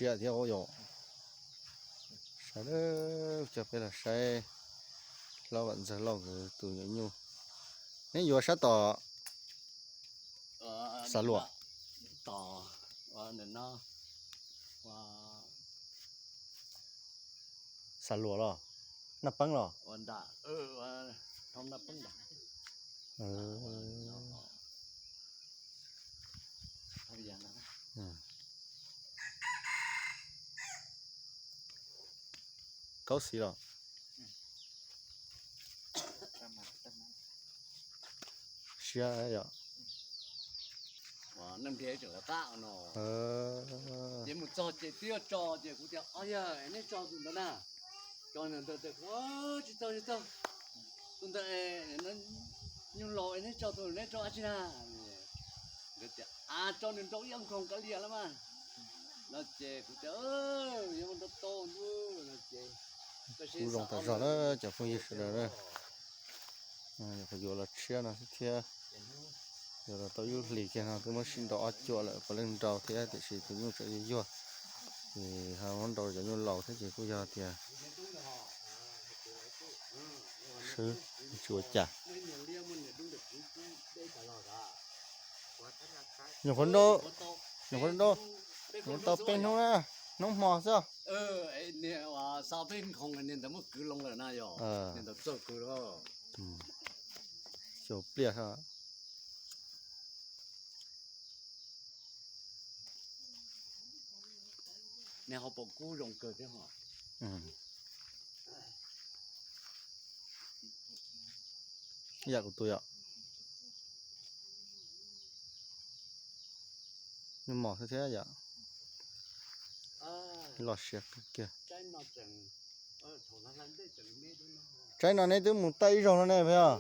Tsiaj thiab yom. Sawv daws, coj peb los saib hlob Vam Ntxawg Lauj nkawd tus nyuam nyuj. Neb yuav sab tom Xav Luam? Tom, ua, Xav Luam los? Naj Peeb los? Kaub Xis los? Siab yom. Ces mus txog ces twb yuav tso ces kuv tias, o yog neb tso tus ntawd na. Tso ntawd tias, tsis txog tsis txog, tus ntawd nyuj laus, neb tso tus neb tso dab tsi na? Nkawd tias, a, tso nws nrau ib ob nkoog kav liam los mas. No ces kuv tias, yuav mus nrau tau ntuj no ces kuv zoo tas zog na cov phooj ywg sawv daws na. Yuav los tshiab no thiab, yuav los tau ib lub hlis kiag no twb muab sib nrau ob cuam lawm puav leej nrau thiab tiam sis tus nyuj tseem yuag yuag. Ces ho muab nrau cov nyuj laus thiab ces kuj yog tias swb, tsis ua cas. Nyuam qhuav nrau, nyuam qhuav nrau, nyuam qhuav tau peb hnub na, hnub hmo xwb. Xyov pliaj. Neb ho pom kub zoo kawg thiab ho. Yam kuv tus yom. Nws mos thiab thiab yom. Los siav kawg kiag. Tsaib no neb twb mus taij ib zaug no ne puas yog?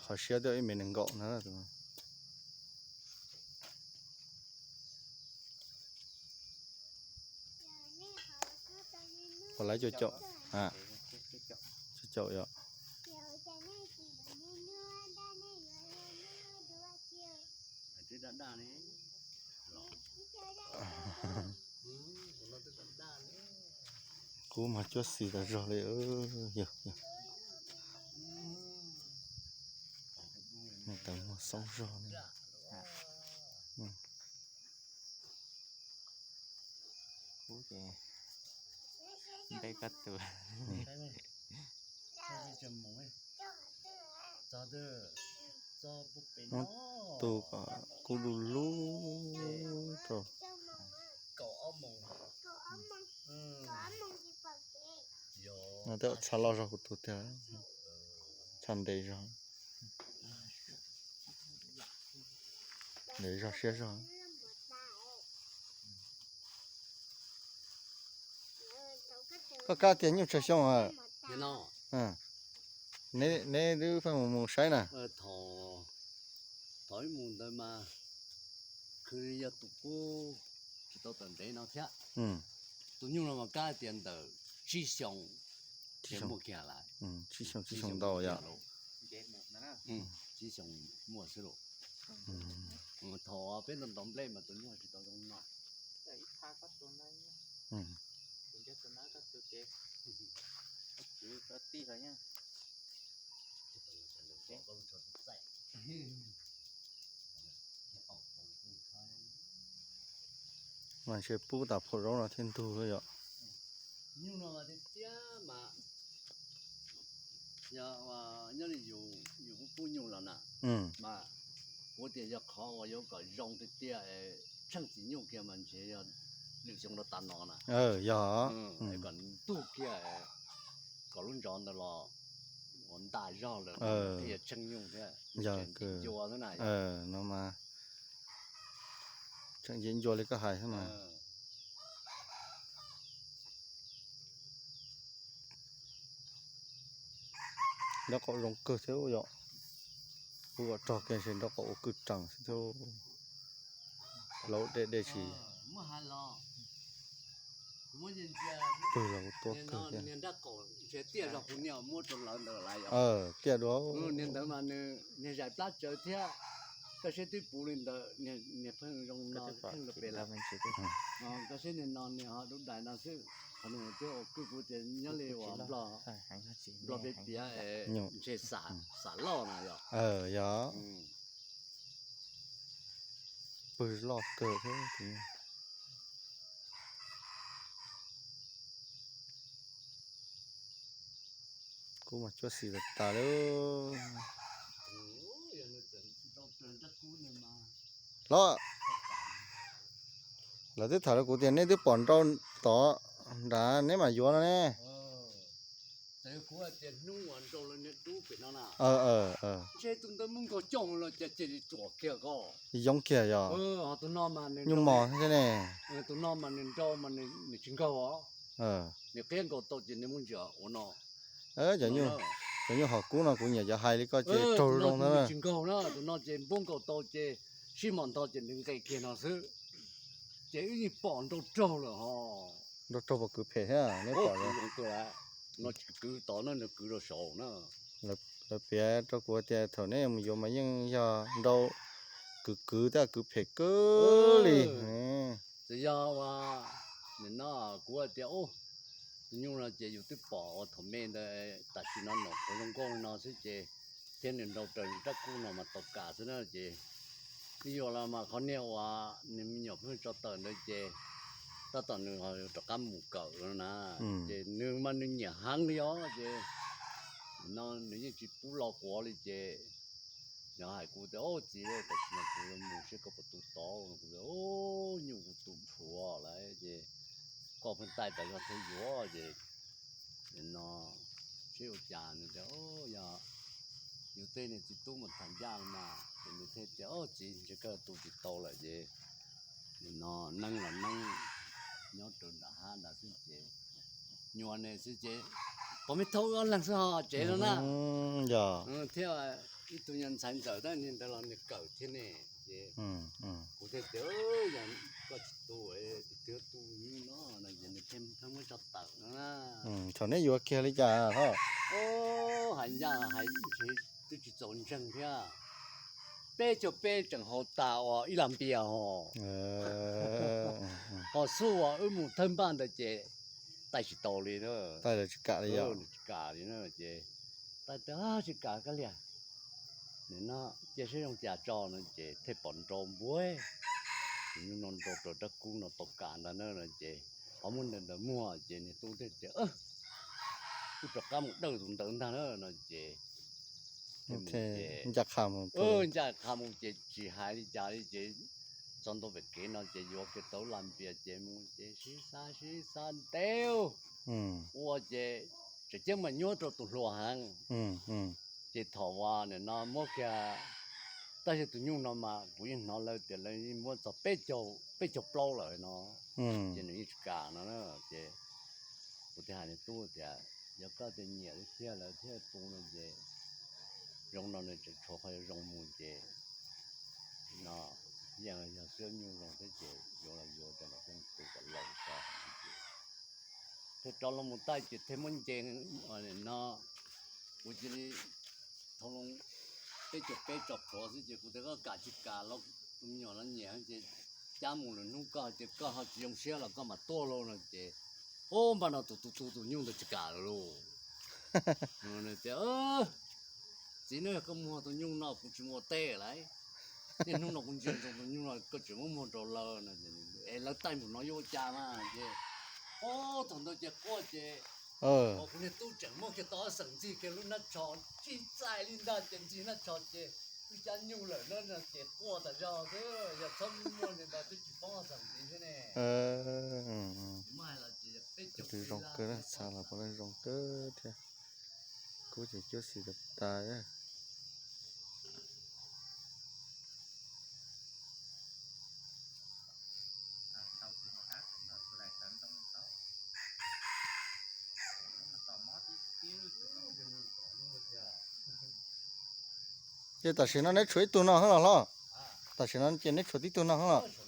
Qhov siab twb ib mev nees nkaum na. Qhov laiv cuaj caum, cuaj caum yom. Kub mas cuab xis tas zog li. Yog, yog. Tawv muag xoob zog li. Kub ces npe koj tus. Muab tu kom kub du lug rau. No twb txha loj zog kuv tus tiag, txha ntev zog, ntev zog siab zog. Koj kab tias nyuj tsawg xyoo? Neb twb pheej mus mus saib na. Thaum ib mus ntawd mas khwv li yog tus kub tsis tau tawm ntev no thiab. Tus nyuj no mas kab tias ntawm tsib xyoo, tsib xyoo, tsib xyoo ntau yom. Tsib xyoo muaj xwb lauj. Thaum peb ntaus ntaus nplej mas tus nyuj tsis tau zoo no. Mas ntshe pub tas phom zaub no thiaj ntug yom. Nyuj no mas tiag tiag mas yog nyob li yus, yus kuj pub nyuj los na, mas kuv tias yog qhov uas yuav kom zoo tiag tiag, tsheej txiv nyuj kiag mas ntshe yog lwm xyoo rau tav no na. Yog kom ntug kiag, kom lub ntsov ntawd los ua ntaj zog lawm thiaj yog tsheej nyuj thiab. Yog ncua xwb na. No mas tseem yeej ncua li koj hais xwb mas. Nyob qaum zoo kawg thiab yom. Kuv ua rog kiag ntshe nraub qaum ua kwj rees xwb thiab. Laus dej dej tsis pw los kuv tuaj kawg thiab. Tiaj dua. Niag ntawd mas nws niag zais plab tsawv thiab, koj siab twb puv li ntawd, niag pheej zoo no pheej pem lawm. Koj siab niag no niag ho dub dais no xwb, qhov nws twb ua kwj kuv tias nyob li uas nplog piav piav ntshe xam loj na yog. Yog. Pw loj kawg thiab. Kuv mas cuab xis tas tas li. Los, lawv twb tham rau kuv tias nej twb pom nrau tod nrad neb mam yuav no ne. Yoov kiag yog nyuj mos thiab ne. Nws qia nkaus tau ces nws muab ntsia ua no. Cov nyuj hom kub no kuv nyiam cov hais li koj ces raug zoo na. Tsis nkaug na, tus no ces npuab nkaus tau ces sib mos ntog ces nws nqes kiag no xwb, ces wb yeej pom nrau raug lawm ho. Nrau raug puas kwv phem thiab neb pom? No tsis kwv tod na, nws kwv rau saud na. Lawv piav rau kuv tias thaum neb mus yuav mas yeej yog nrau kwv kwv thiab kwv phem kawg li. Txawm yog ua, nim no kuv tias tus nyuj no ces yus twb pom ua thaum me ntawd, tam sim no nom qhuav zoo nkauj li no xwb ces thiab nws nrau raws rab kub no mas tau kam xwb na ces nws yuav los mas qhov niag uas nws me nyuam pheej tso tawm ntawd ces tab tom nws rov qab mus kawm no na, ces nws mas nws nyiam heev li os ces no nws yeej tsis pub lo quav li ces nws hais kuv tias, Au txiv, tam sim no kuv mus seb koj puas tu tod. Kuv tias, Au, nyuj kuv tu dhuav lawm ces koj pheej taij tas zog thiab yuav ces no seb ua cas nws tias, Au, yog yus tej niag txiv tub mus tham ncaj mas. Ces nws thiaj tias, Au txiv, ntshe koj tu tsis tau lawm ces nim no neeb los neeb nyob rau nram hav nrad xwb ces nyuam ne xwb ces pom me thauj ob leeg xwb ho tsev no na. Thiab ib tug nyuag ntxhais ntxawm tab niag ntawd los niag kawm thiab ne ces kuv thiaj tias, Yog koj tsis tu, tus twg tu nyuj no no ces nws thiaj muab tso tawm no na. Thaum neb yuav kiag li cas ho? Hais ncaj hais twb tsis txaus ntseeg thiab. Peb caug peb tseem haus tas ua ib lag npias ho. Ho xub uas wb mus thawj npaj ntawd ces taij tsis tau li na. Taij lawv tsis kam li yom? Tsis kam li na ces taij tias tsis kam kab liag. Nim no cia seb zoo cas tso no ces thiaj pom nrau npuab, nim no nrau raws rab kub no tau kam ntag na no ces ho muab ntawm ntawd muag ces niag tub thiaj tias, Wb rov qab mus dawj tus ntawd ntag na no ces ncaj qha mus ces tsis hais li cas li ces txog ntua pem kev no ces yuav kiag tau lag npias ces mus ces sib xav sib xav ntev ua ces tseem ceeb mas nyuaj rau tus hluas heev. Ces thaum uas nim no muab kiag, tab sis tus nyuj no mas kuv yeej hnov lawv tias lawv yeej muab txog peb caug plaub lawm no, ces nws yeej tsis kam no na. Ces kuv thiaj hais niag tub tias, Yog koj tias nyiam li thiab lawv thiaj tu no ces zoo no nws tseem tshuav qhov yuav zoo mus ces no yeej yog xwb, nyuj zoo thiab ces yuav los yuav rau los peb tu kom laus tso. Thiaj rov los mus taij ces thiaj muab nce no, kuv cia li thoob loo peb caug peb tso plhuav xwb ces kuv tias, Koj kam tsis kam los tus me nyuam no nyiam ces cab mus lwm hnub koj ces koj ho tsis zoo siab los koj mam tuaj lauj no ces, ub, npaj no tus tus tus tus nyuj ntawd tsis kam lawm lauj. Nws tias, Txiv, neb yog koj muag tus nyuj no kuv tsis muaj teb lawm. Niaj hnub no kuv ntsia ntsoov tus nyuj no, koj tseem muab muag rau lawv no es lawv taij npaum no yuav ua cas mas ces, ub, thaum ntawd ces quaj ces kuv niag tub tseem muab kiag tau ob xeem ntxig kiag lub hnab tsho, tsis txais li ntag ces ntxig hnab tsho ces twb cab nyuj lawm na no ces quaj tas zog xwb, yog txhob muaj li ntawd twb tsis poob ob xeem ntxiv thiab ne. Zoo kawg, txhaj los pom zoo kawg thiab. Kuv ces cuab xis tas tas. Ces tam sim no neb tshuav ib tug no hlob los? Tam sim no ces neb tshuav tib tug no hlob los?